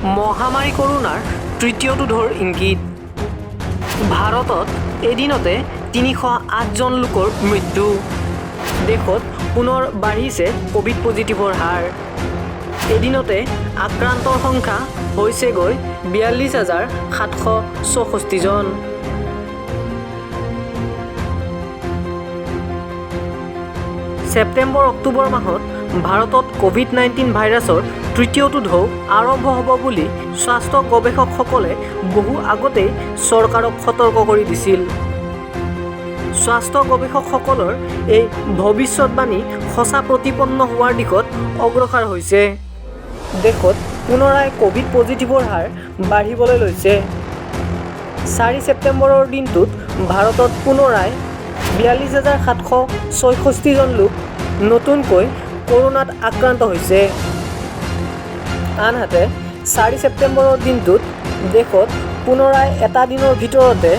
মহামাৰী কৰোণাৰ তৃতীয়টো ঢৌৰ ইংগিত। ভাৰতত এদিনতে 308জন লোকৰ মৃত্যু। দেশত পুনৰ বাঢ়িছে ক'ভিড পজিটিভৰ হাৰ। এদিনতে আক্ৰান্তৰ সংখ্যা হৈছেগৈ 42,764জন। ছেপ্টেম্বৰ অক্টোবৰ মাহত ভাৰতত ক'ভিড-19 ভাইৰাছৰ তৃতীয়টো ঢৌ আৰম্ভ হ'ব বুলি স্বাস্থ্য গৱেষকসকলে বহু আগতেই চৰকাৰক সতৰ্ক কৰি দিছিল। স্বাস্থ্য গৱেষকসকলৰ এই ভৱিষ্যতবাণী সঁচা প্ৰতিপন্ন হোৱাৰ দিশত অগ্ৰসৰ হৈছে। দেশত পুনৰাই ক'ভিড পজিটিভৰ হাৰ বাঢ়িবলৈ লৈছে। 4 ছেপ্টেম্বৰৰ দিনটোত ভাৰতত পুনৰাই 42,766জন লোক নতুনকৈ কৰোণাত আক্ৰান্ত হৈছে। আনহাতে 4 ছেপ্টেম্বৰৰ দিনটোত দেশত পুনৰাই এটা দিনৰ ভিতৰতে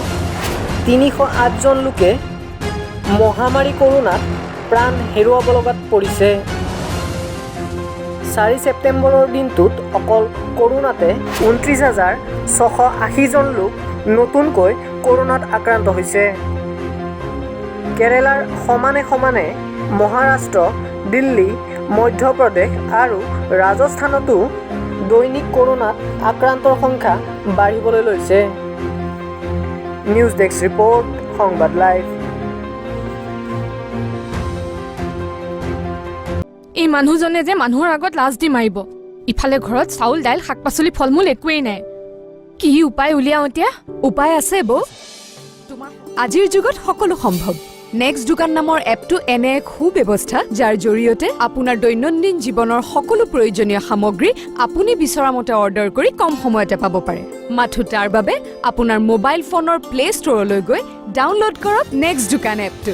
308জন লোকে মহামাৰী কৰোণাত প্ৰাণ হেৰুৱাব লগাত পৰিছে। 4 ছেপ্টেম্বৰৰ দিনটোত অকল কৰোণাতে 29,680জন লোক নতুনকৈ কৰোণাত আক্ৰান্ত হৈছে। কেৰালাৰ সমানে সমানে মহাৰাষ্ট্ৰ, দিল্লী, মধ্যপ্ৰদেশ আৰু ৰাজস্থানতো দৈনিক কৰোণাত আক্ৰান্তৰ সংখ্যা বাঢ়িবলৈ লৈছে। নিউজ ডেস্ক ৰিপৰ্ট, সংবাদ লাইভ। এই মানুহজনে যে মানুহৰ আগত লাজ দি মাৰিব। ইফালে ঘৰত চাউল, দাইল, শাক পাচলি, ফল মূল একোৱেই নাই। কি উপায় উলিয়াওঁ এতিয়া? উপায় আছে বৌ। আজিৰ যুগত সকলো সম্ভৱ। নেক্সট দোকান নামৰ এপটো এনে এক সুব্যৱস্থা, যাৰ জৰিয়তে আপোনাৰ দৈনন্দিন জীৱনৰ সকলো প্ৰয়োজনীয় সামগ্ৰী আপুনি বিচৰা মতে অৰ্ডাৰ কৰি কম সময়তে পাব পাৰে। মাথো তাৰ বাবে আপোনাৰ মোবাইল ফোনৰ প্লে ষ্ট'ৰলৈ গৈ ডাউনলোড কৰক নেক্সট দোকান এপটো।